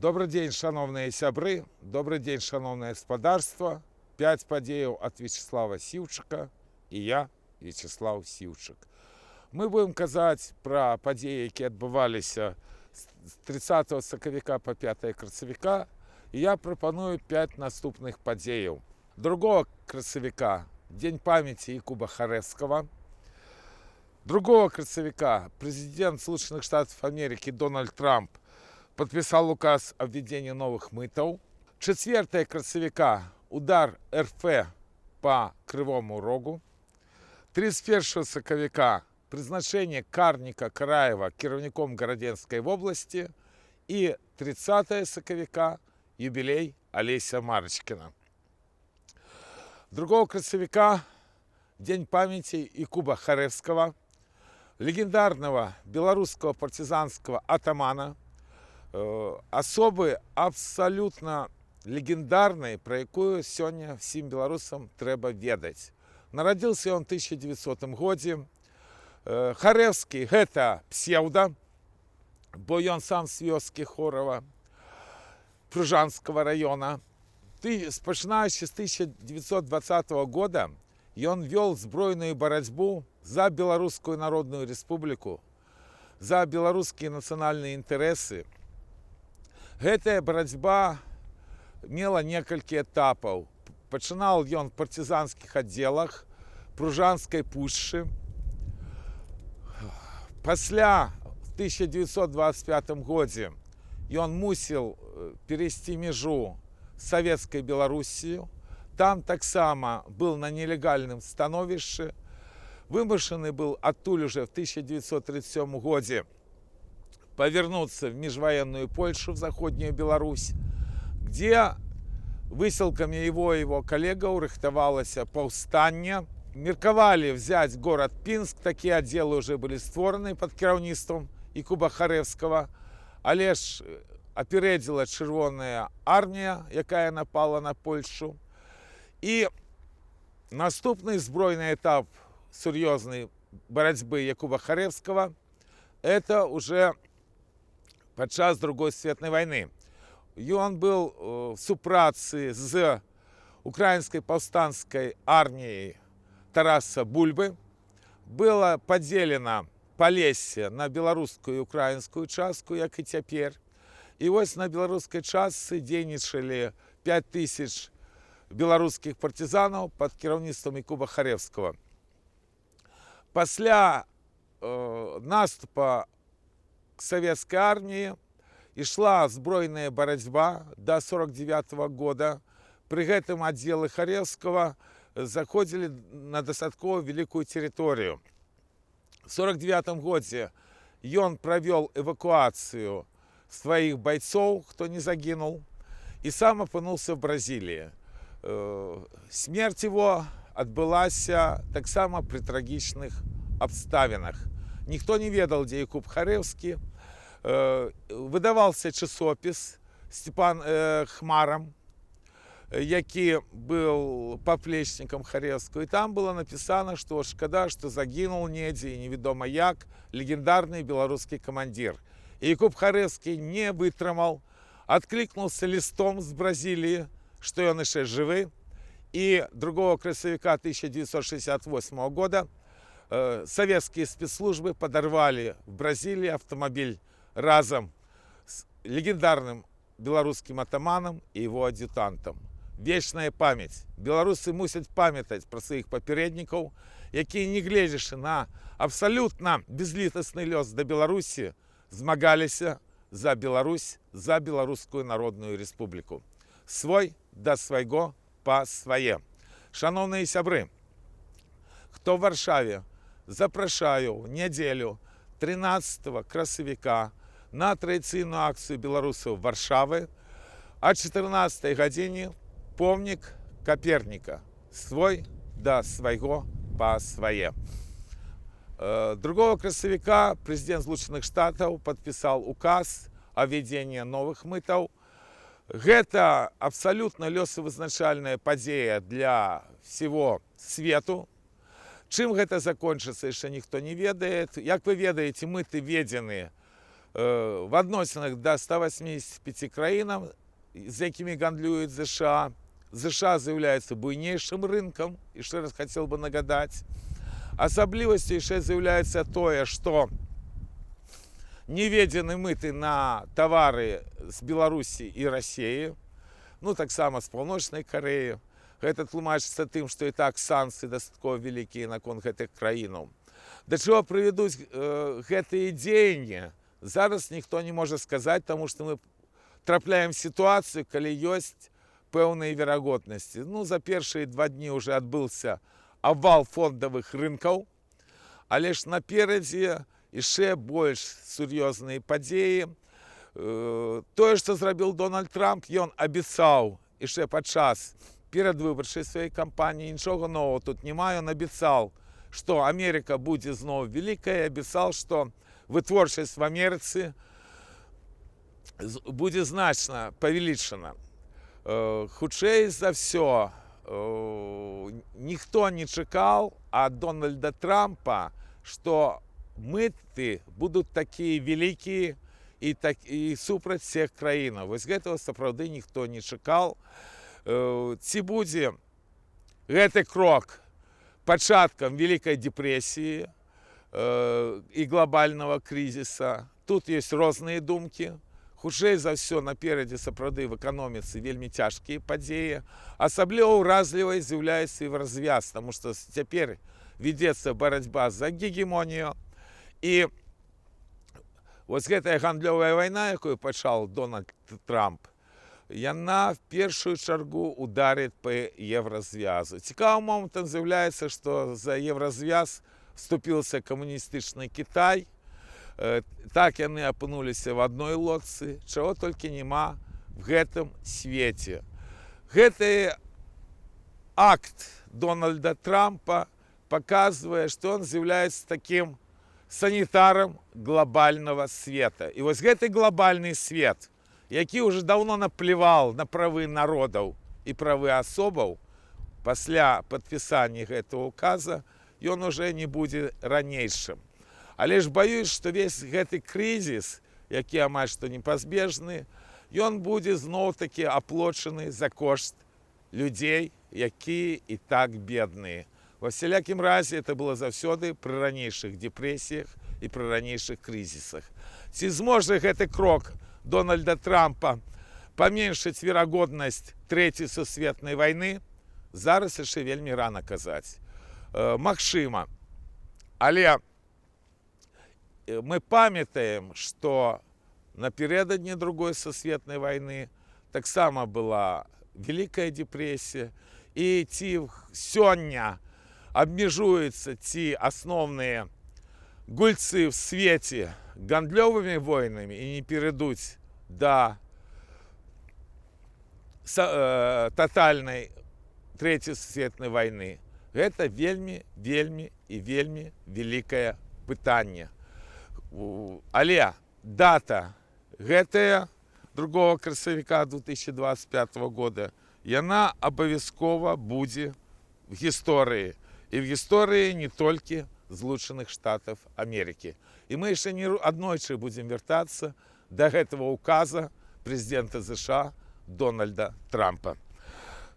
Добры дзень, шаноўныя сябры, добры дзень, шаноўнае спадарства. Пяць падзеяў ад Вячаслава Сіўчыка, і я, Вячаслаў Сіўчык. Мы будем казаць пра падзеі, якія адбываліся з 30 сакавіка па 5 красавіка, і я прапаную пяць наступных падзеяў. 2 красавіка — дзень памяці Якуба Харэўскага. 2 красавіка президент Злучаных Штатаў Амерыкі Дональд Трамп подписал указ о введении новых мытаў. 4 красавіка — удар РФ по Кривому Рогу. 31 сакавіка — прызначэнне Карніка Караева кіраўніком Гарадзенскай вобласці, і 30 сакавіка — юбілей Алеся Марачкіна. 2 красавіка — дзень памяти Якуба Харэўскага, легендарного белорусского партизанского атамана, асобы абсалютна легендарнай, пра якую сёння всім беларусам трэба ведаць. Нарадзіўся ён в 1900 годзе. Харэўскі — гэта псеўда, бо ён сам з вёскі Хорава Пружанского района. Пачынаючы з 1920 года, ён вёл збройную барацьбу за Беларускую Народную Рэспубліку, за беларускія нацыянальныя інтарэсы. Гэтая барацьба мела некалькі этапаў. Пачынал ён в партызанскіх аддзелах Пружанскай пушчы. Пасля, в 1925 годзе, ён мусіў перайсці мяжу з савецкай Беларусію. Там таксама был на нелегальным становішчы. Вымушаны был адтуль уже в 1937 годзе повернуться в межвоенную Польшу, в Заходнюю Беларусь, где высілкамі его и его коллегаў рыхтавалася паўстанне. Меркавалі взять город Пінск, такія аддзелы уже былі створаны пад кіраўніцтвам Якуба Харэўскага, але ж апярэдзіла Чырвоная армія, якая напала на Польшу. І наступны збройны этап сур'ёзнай барацьбы Якуба Харэўскага — это уже падчас Другой сусветнай вайны. Ён был в супрацы з украінскай паўстанцкай арміяй Тараса Бульбы. Было падзелена Палессе на беларускую і украінскую частку, як і цяпер. І вось на беларускай частцы дзейнічалі 5000 беларускіх партызанаў пад кіраўніцтвам Якуба Харэўскага. Пасля наступа савецкай арміі ішла збройная барацьба до 49 -го года. Пры гэтым аддзелы Харэўскага заходзілі на дастаткова вялікую тэрыторыю. В 49 годзе ён правёл эвакуацыю сваіх байцоў, хто не загінуў, і сам апынуўся в Бразіліі. Смерць его адбылася таксама пры трагічных абставінах. Ніхто не ведаў, дзе Якуб Харэўскі. Выдаваўся часопіс Степан Хмарам, які был паплечнікам Харэўскага. І там было напісана, што шкада, што загінуў недзе і невядома як легендарны беларускі камандзір. І Якуб Харэўскі не вытрымаў, адклікнуўся лістом з Бразіліі, што ён яшчэ жывы. І 2 красавіка 1968 года советские спецслужбы подорвали в Бразилии автомобиль разам с легендарным белорусским атаманом и его адъютантом. Вечная память. Беларусы мусяць памятаць пра сваіх папярэднікаў, якія, не гледзячы на абсалютна бязлітасны лёс да Беларусі, змагаліся за Беларусь, за Беларускую Народную Рэспубліку. Свой да свайго па свае. Шаноўныя сябры, хто в Варшаве, запрашаю в нядзелю 13 красавіка на традыцыйную акцыю беларусаў Варшавы а 14 гадзіне, помнік Каперніка. Свой да свайго па свае. 2 красавіка президент Злучаных Штатаў подписал указ о введении новых мытаў. Гэта абсалютна лёсавызначальная падзея для всего свету. Чым гэта закончыцца, яшчэ ніхто не ведае. Як вы ведаеце, мыты введзены В адносінах да 185 краінам, з якімі гандлююць ЗША. ЗША з'яўляецца буйнейшым рынкам, яшчэ раз хацеў бы нагадаць. Асаблівасцю яшчэ з'яўляецца тое, што не введзены мыты на тавары з Беларусі і Расеі, ну, таксама з Паўночнай Карэі. Гэта тлумачыцца тым, што і так санкцыі дастаткова вялікія наконт гэтых краінаў. Да чаго прывядуць гэтыя дзеянні, зараз ніхто не можа сказаць, таму што мы трапляем в сітуацыю, калі ёсць пэўныя верагоднасці. Ну, за першыя 2 дні уже адбыўся абвал фондавых рынкаў, але ж наперадзе яшчэ больш сур'ёзныя падзеі. Тое, што зрабіў Дональд Трамп, ён абяцаў яшчэ падчас перадвыбарчай сваёй кампаніі, нічога нового тут няма, ён абяцаў, што Амерыка будзе зноў вялікая, абяцаў, што вытворчасць в Амерыцы будзе значна павялічана. Хутчэй за ўсё, ніхто не чакаў ад Дональда Трампа, што мыты будуць такія вялікія і, так, і супраць всех краінаў. Вось гэтага сапраўды ніхто не чакаў. Ці будзе гэты крок пачаткам Вялікай дэпрэсіі і глобального крызіса? Тут есть розныя думкі. Хутчэй за ўсё, наперадзе сапраўды в эканоміцы вельмі цяжкія падзеі. Асабліва ўразлівай з'яўляецца Еўразвяз, таму што цяпер вядзецца барацьба за гегемонію. І вось гэтая гандлёвая вайна, якую пачаў Дональд Трамп, яна в першую чаргу ударит по Еўразвязу. Цікавым момантам з'яўляецца, што за Еўразвяз вступился камуністычны Кітай. Так яны апынуліся в адной лодцы, чаго толькі няма в гэтым свеце. Гэты акт Дональда Трампа показывае, што он з'яўляецца такім санітарам глобального света. І вось гэты глобальны свет, які уже давно наплевал на правы народаў і правы асобаў, пасля падпісання гэтага указа ён уже не будзе ранейшым. Але ж баюсь, што весь гэты крызіс, які амаль што непазбежны, ён будзе зноў-такі аплочаны за кошт людзей, якія і так бедныя. Ва всялякім разе это было заўсёды пры ранейшых дэпрэсіях і пры ранейшых крызісах. Ці зможа гэты крок Дональда Трампа паменшыць верагоднасць трэцяй сусветнай вайны, зараз яшчэ вельмі рана казаць. Магчыма. Але мы памятаем, што напярэдадні Другой сусветнай вайны таксама была Вялікая дэпрэсія, і ці сёння абмежуюцца ці асноўныя гульцы в свеце гандлёвымі войнамі і не перайдуць да татальнай трэцяй сусветнай вайны, гэта вельмі, вельмі і вельмі вялікае пытанне. Але дата гэтая 2 красавіка 2025 года, яна абавязкова будзе в гісторыі, і в гісторыі не толькі Злучаных Штатаў Амерыкі. І мы яшчэ не аднойчы будзем вяртацца да гэтага указа прэзідэнта ЗША Дональда Трампа.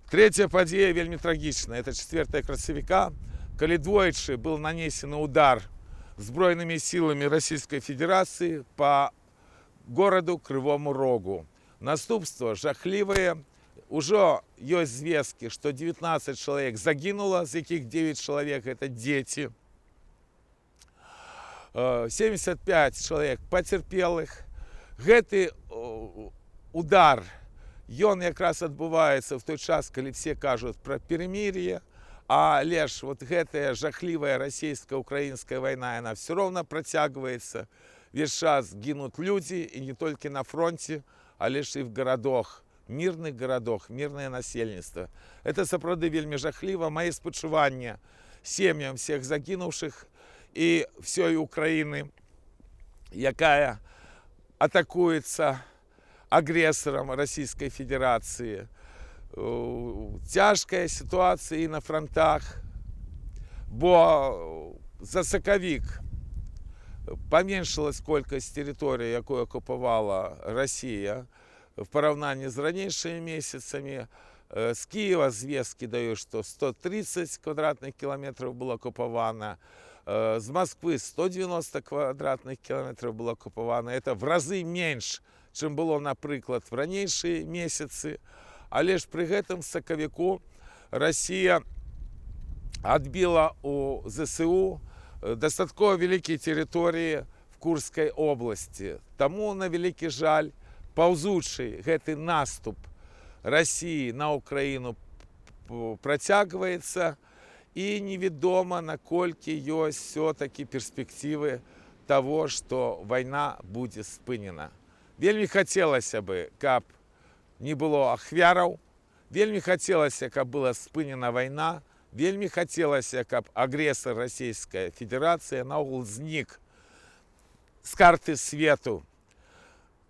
Третья падзея вельмі трагічная. Это 4 красавіка, калі двойчы был нанесены удар збройнымі сіламі Расійскай Федэрацыі по городу Крывому Рогу. Наступства жахлівыя. Ужо ёсць звесткі, што 19 чалавек загінула, з якіх 9 чалавек — это дзеці. 75 чалавек пацярпелых. Гэты удар, ён якраз адбываецца в той час, калі все кажуць пра перемирие, але ж вот гэтая жахлівая расійска-украінская вайна, яна все роўна працягваецца. Весь час гінуць людзі, і не толькі на фронте, але ж і в гарадах, мірных гарадах, мірнае насельніцтва. Это сапраўды вельмі жахліва. Мае спачуванні сем'ям всех загінуўшых і всёй Украіны, якая атакуецца агрэсарам Расійскай Федэрацыі. Цяжкая сітуацыя і на фронтах, бо за сакавік Паменшылась колькасць тэрыторыі, якую акупавала Расія в параўнанні з ранейшымі месяцамі. З Кіева звесткі даюць, што 130 квадратных кіламетраў было акупавана. З Москвы 190 квадратных кіламетраў было акупавана. Это в разы менш, чым было, напрыклад, в ранейшыя месяцы. Але ж пры гэтым сакавіку Расія адбіла у ЗСУ дастаткова вялікія тэрыторыі в Курской области. Таму, на вялікі жаль, паўзучы гэты наступ Расіі на Украіну працягваецца, і невядома, наколькі ёсць все-таки перспектывы того, што вайна будзе спынена. Вельмі хацелася бы, каб не было ахвяраў, вельмі хацелася, каб была спынена вайна, вельмі хацелася, каб агрэсар Расійская Федэрацыя наогул знік з карты свету.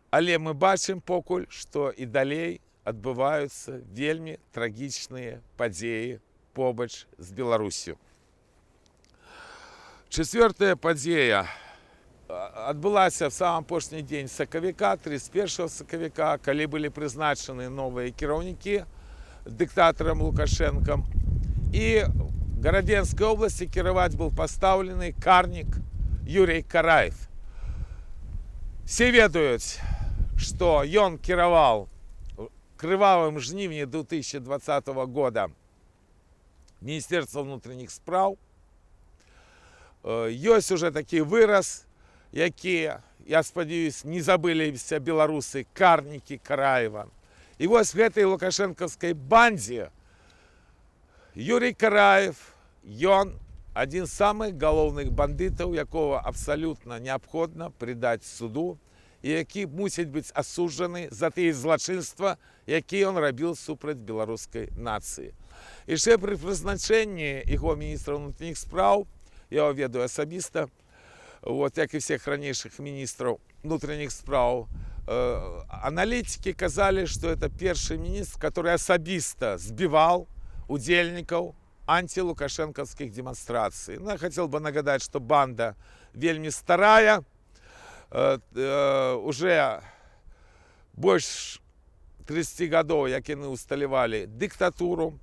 Але мы бачым покуль, што і далей адбываюцца вельмі трагічныя падзеі побач з Беларусю. Чацвёртая падзея адбылася в самы апошні дзень сакавіка, 31 сакавіка, калі былі прызначаны новыя кіраўнікі дыктатарам Лукашэнкам. І в Гарадзенскай области кіраваць был пастаўлены карнік Юрий Караев. Все ведаюць, што ён кіраваў крывавым жнівні 2020 года Министерства внутренних спраў. Ёсць уже такі выраз, які, я спадзяюсь, не забыліся беларусы: карнікі Караева. І вось в гэтай лукашэнкаўскай бандзе Юрий Караев, ён адзін з самых галоўных бандытаў, якога абсалютна неабходна прыдаць суду і які мусіць быць асуджаны за тыя злачынства, якія ён рабіў супраць беларускай нацыі. Яшчэ пры прызначэнні яго міністра внутренних спраў, я его ведаю асабіста, вот, як і всех ранейшых міністраў внутренних спраў, аналітики казалі, что это першы міністр, который асабіста збіваў удзельнікаў антилукашенковских демонстраций. Ну, я хотел бы нагадать, что банда вельмі старая, уже больш 30 гадоў, як яны усталявалі дыктатуру.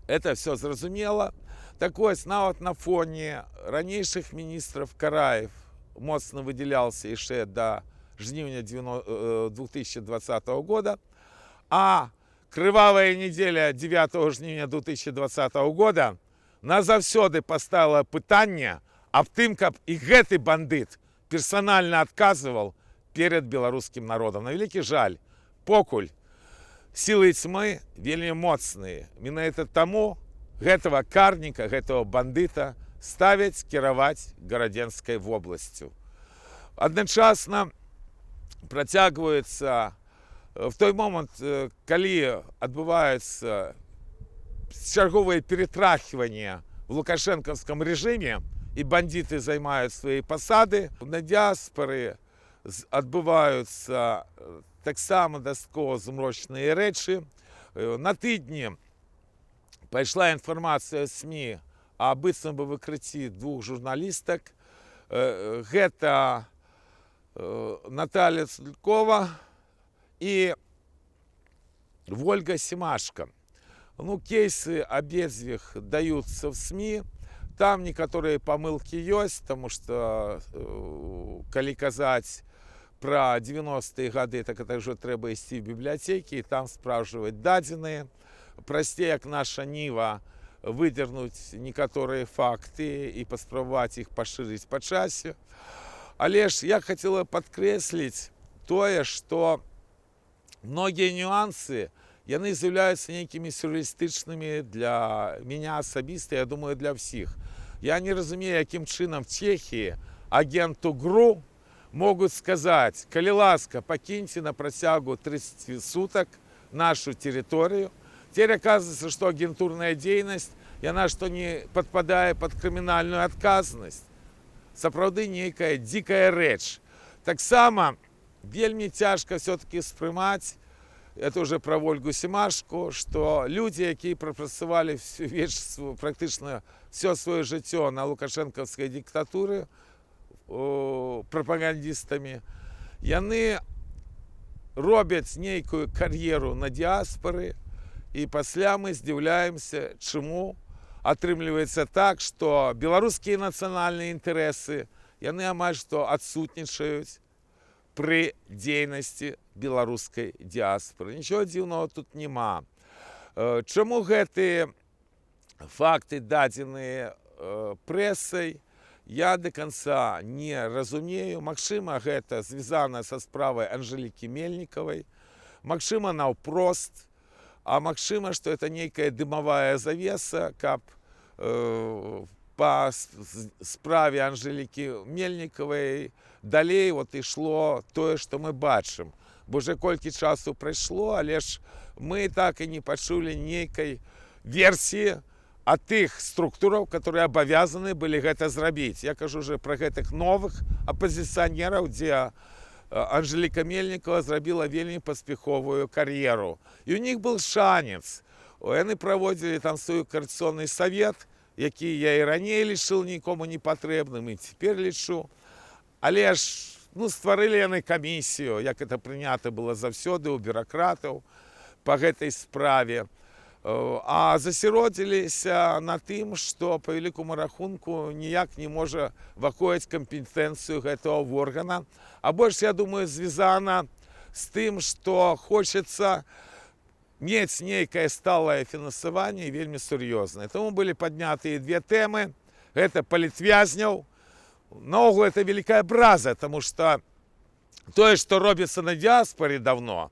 Это все зразумела. Так вось, нават на фоне ранейшых міністраў Караев моцна выдзялялся яшчэ да жніўня 2020 года, а крывавая неделя 9 жніўня 2020 года назаўсёды паставіла пытанне аб тым, каб і гэты бандыт персанальна адказваў перад беларускім народам. На вялікі жаль, покуль сілы цьмы вельмі моцныя. Менавіта таму гэтага карніка, гэтага бандыта ставяць кіраваць Гарадзенскай вобласцю. Адначасна працягваецца в той момант, калі адбываецца чарговае ператрахіванне в лукашэнкаўском рэжыме і бандыты займаюць свае пасады, на дыяспары адбываюцца таксама дастаткова змрочныя рэчы. На тыдні пайшла інфармацыя СМІ о быццам бы выкрыцці двух журналістак. Гэта Наталья Цулькова і Ольга Семашко. Ну, кейсы абедзвюх даюцца в СМИ. Там некаторыя памылкі ёсць, потому что калі казаць про 90-е гады, так это уже трэба ісці в бібліятэкі і там спраўджваць дадзеныя. Прасцей, як «Наша Ніва», выдернуць некаторыя факты і паспрабаваць іх пашырыць па часе. Але ж я хацела падкрэсліць тое, што многія нюансы, яны з'яўляюцца нейкімі сюррэалістычнымі для меня асабіста, я думаю, для ўсіх. Я не разумею, якім чынам в Чехії агенту ГРУ могуць сказаць: «Калі ласка, пакіньце на працягу 30 сутак нашу тэрыторыю». Теперь оказывается, что агентурная дзейнасць, яна што, не падпадае под крымінальную адказнасць? Сапраўды нейкая дзікая рэч. Таксама вельмі цяжка все-таки спрымаць, это уже про Ольгу Семашку, что людзі, якія прапрацавалі практычна все сваё жыццё на лукашэнкаўскай дыктатуры, прапагандістамі, яны робяць нейкую кар'еру на дыаспары, і пасля мы здзіўляемся, чаму атрымліваецца так, што беларускія нацыянальныя інтарэсы, яны амаль што адсутнічаюць пры дзейнасці беларускай дыаспоры. Нічого дзіўнага тут няма. Чаму гэтыя факты дадзеныя прэсай, я до конца не разумею. Магчыма, гэта звязана са справай Анжелікі Мельнікавай, магчыма, наўпрост, а магчыма, што это нейкая дымавая завеса, каб па справе Анжелікі Мельнікавай далей вот ішло тое, што мы бачым. Бо уже колькі часу прайшло, але ж мы так і не пачулі нейкай версіі ад тых структураў, которые абавязаны былі гэта зрабіць. Я кажу уже пра гэтых новых апазіцыянераў, дзе Анжеліка Мельнікава зрабіла вельмі паспяховую кар'еру. І у них был шанец. Яны праводзілі там свой координационный совет, які я і раней лічыў нікому не патрэбным, і цяпер лічу. Але ж, ну, стварылі яны камісію, як это прынята было заўсёды ў бюракратаў па гэтай справе. А засяродзіліся на тым, што па вялікаму рахунку ніяк не можа ўваходзіць кампетэнцыю гэтага органа. А больш, я думаю, звязана з тым, што хочацца мець нейкае сталае фінансаванне, вельмі сур'ёзнае. Таму былі паднятыя две тэмы. Гэта палітвязняў. Наогул это вялікая абраза, таму што тое, што робіцца на дыаспоры давно,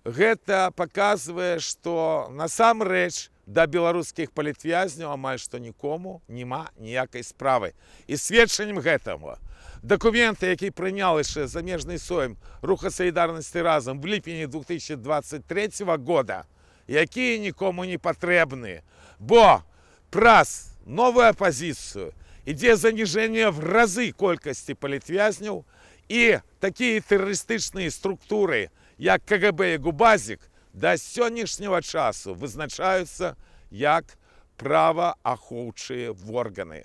гэта паказвае, што насамрэч да беларускіх палітвязняў амаль што нікому няма ніякай справы. І сведчаннем гэтаму дакументы, які прынял яшчэ замежны сойм Руха салідарнасці «Разам» в ліпені 2023 года, якія нікому не патрэбны. Бо праз новую апазіцыю ідзе заніжэнне в разы колькасці палітвязняў, і такія тэрарыстычныя структуры, як КГБ і ГУБАЗіК, да сённяшняга часу вызначаюцца як праваахоўчыя органы.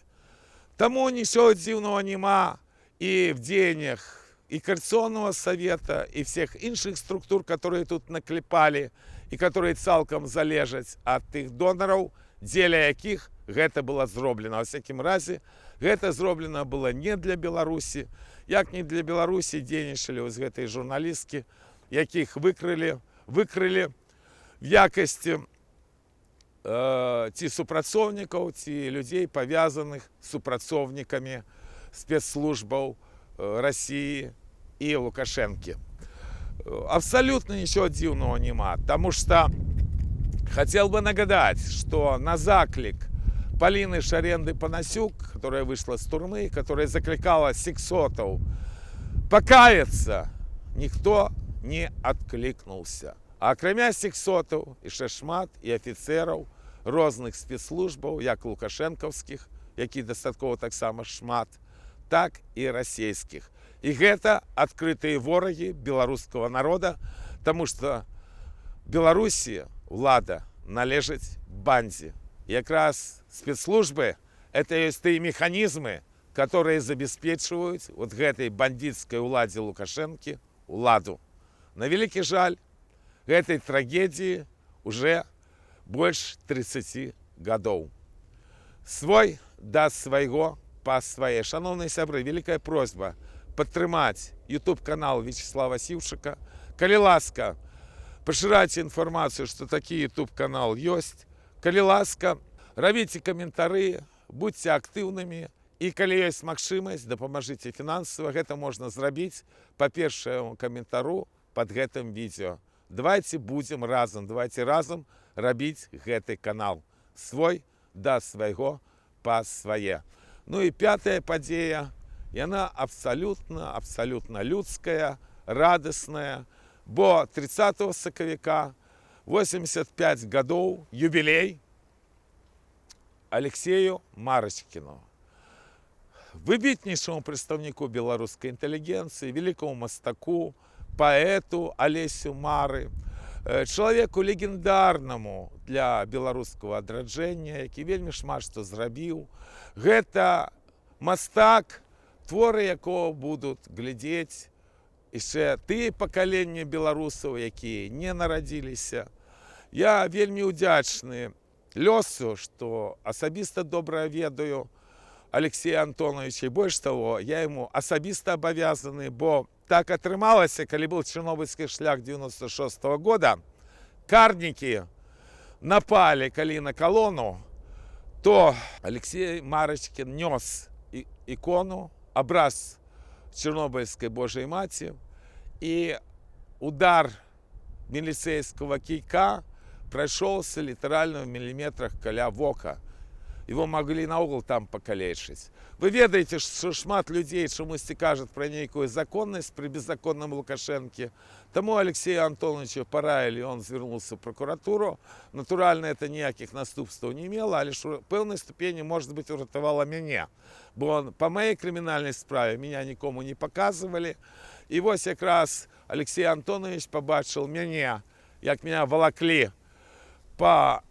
Таму нічого дзіўнага няма і в дзеяннях и Координационного совета, и всех іншых структур, которые тут наклепали и которые цалкам залежаць ад тых донараў, дзеля якіх гэта было зроблена. Ва всякім разе, гэта зроблена было не для Беларусі, як не для Беларусі дзейнічалі вось гэтыя журналісткі, якіх выкрылі в якасці ці супрацоўнікаў, ці людзей, павязаных з супрацоўнікамі спецслужбаў Расіі і Лукашэнкі. Абсалютна нічого дзіўнага няма, таму што хотел бы нагадать, что на заклік Полины Шаренды Панасюк, которая вышла с турмы, которая заклікала сексотаў покаяться, никто не откликнулся. А акрамя сексотаў яшчэ шмат і афіцераў розных спецслужбаў, як лукашэнкаўскіх, які дастаткова таксама шмат, так і расійскіх. І гэта адкрытыя ворагі беларускага народа, таму што Беларусі улада належыць бандзе. Якраз спецслужбы — это ёсць тыя механізмы, которые забяспечваюць вот гэтай бандитской уладзе Лукашэнкі уладу. На вялікі жаль, гэтай трагедіі уже больш 30 гадоў. Свой да свайго па свае. Шаноўныя сябры, вялікая просьба падтрымаць YouTube канал Вячаслава Сіўчыка. Калі ласка, пашырайце інфармацыю, што такі YouTube канал ёсць. Калі ласка, рабіце каментары, будьце актыўнымі і, калі ёсць магчымасць, дапамажыце фінансава. Гэта можна зрабіць па першаму каментару под гэтым відэа. Давайте будзем разам, давайте разам рабіць гэты канал. Свой да свайго па свае. Ну і пятая падзея, яна абсалютна, абсалютна людская, радасная, бо 30 сакавіка 85 гадоў, юбілей Алексею Марачкіну, выбітнейшаму прадстаўніку беларускай інтэлігенцыі, вялікаму мастаку, паэту Алесю Мары, чалавеку легендарнаму для беларускага адраджэння, які вельмі шмат што зрабіў. Гэта мастак, Творы якого будуць глядзець яшчэ тыя пакаленні беларусаў, якія не нарадзіліся. Я вельмі ўдзячны лёсу, што асабіста добра ведаю Алексея Антоновича. І больш таго, я яму асабіста абавязаны, бо так атрымалася, калі был Чарнобыльскі шлях 96 -го года, карнікі напалі калі на калону, то Алексей Марочкин нёс икону, образ Чернобыльской Божьей Мати, и удар милицейского кийка прошелся літаральна в миллиметрах каля вока. Его могли наогул там пакалечыць. Вы ведаеце, што шмат людзей чамусьці кажуць пра нейкую законнасць пры беззаконным Лукашэнке. Таму Алексею Антоновичу параілі, он звярнулся в прокуратуру. Натуральна, это ніякіх наступстваў не мела, але ж у пэўнай ступені, может быть, уратавала мяне. Бо он, па маёй крымінальнай справе меня нікому не паказвалі. І вось якраз Алексей Антонович пабачыў мяне, як меня валаклі па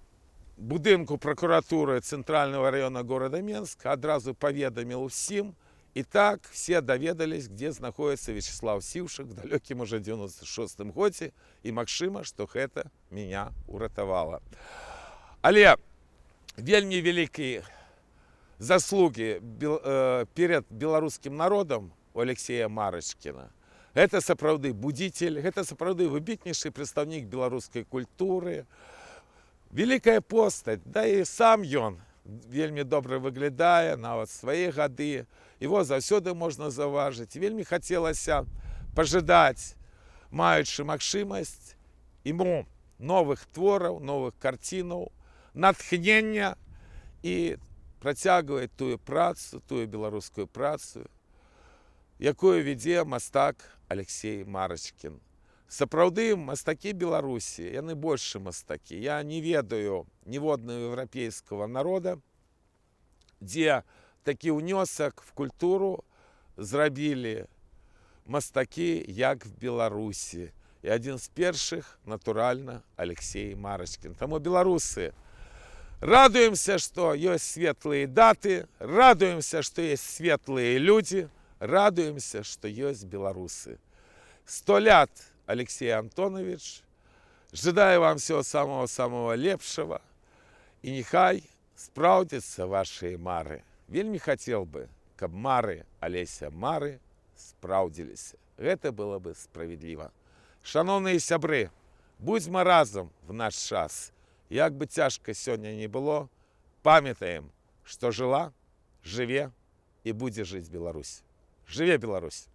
будынку прокуратуры Центрального района города Менск, адразу паведаміў усім. І так все даведались, где знаходіцца Вячеслав Сіўшык в далёкім уже 96 годзе, і магчыма, што гэта меня уратавала. Але вельмі вялікія заслуги перед беларускім народам у Алексея Марочкина. Гэта сапраўды будитель, гэта сапраўды выбітнейшы прадстаўнік беларускай культуры. Вялікая постаць, да і сам ён вельмі добра выглядае, нават свае гады. Его заўсёды можна заўважыць. Вельмі хацелася пажадаць, маючы магчымасць, ему новых твораў, новых карцінаў, натхнення і працягваць тую працу, тую беларускую працу, якую вядзе мастак Алексей Марочкин. Сапраўды, мастакі Беларусі, яны больше мастакі. Я не ведаю ніводнага еўрапейскага народа, дзе такі ўнёсак в культуру зрабілі мастакі, як в Беларусі. І адзін з першых, натуральна, Алексей Марочкин. Таму, беларусы, радуемся, што ёсць светлыя даты, радуемся, што есть светлыя людзі, радуемся, што ёсць беларусы. Сто лет, Алексей Антонович. Жадаю вам всего самого-самого лепшага. І нехай спраўдзяцца ваши мары. Вельмі хацеў бы, каб мары Алеся Мары спраўдзіліся. Гэта было бы справядліва. Шаноўныя сябры, будзьма разам в наш час. Як бы цяжка сёння не было, памятаем, што жыла, жыве і будзе жыць Беларусь. Жыве Беларусь!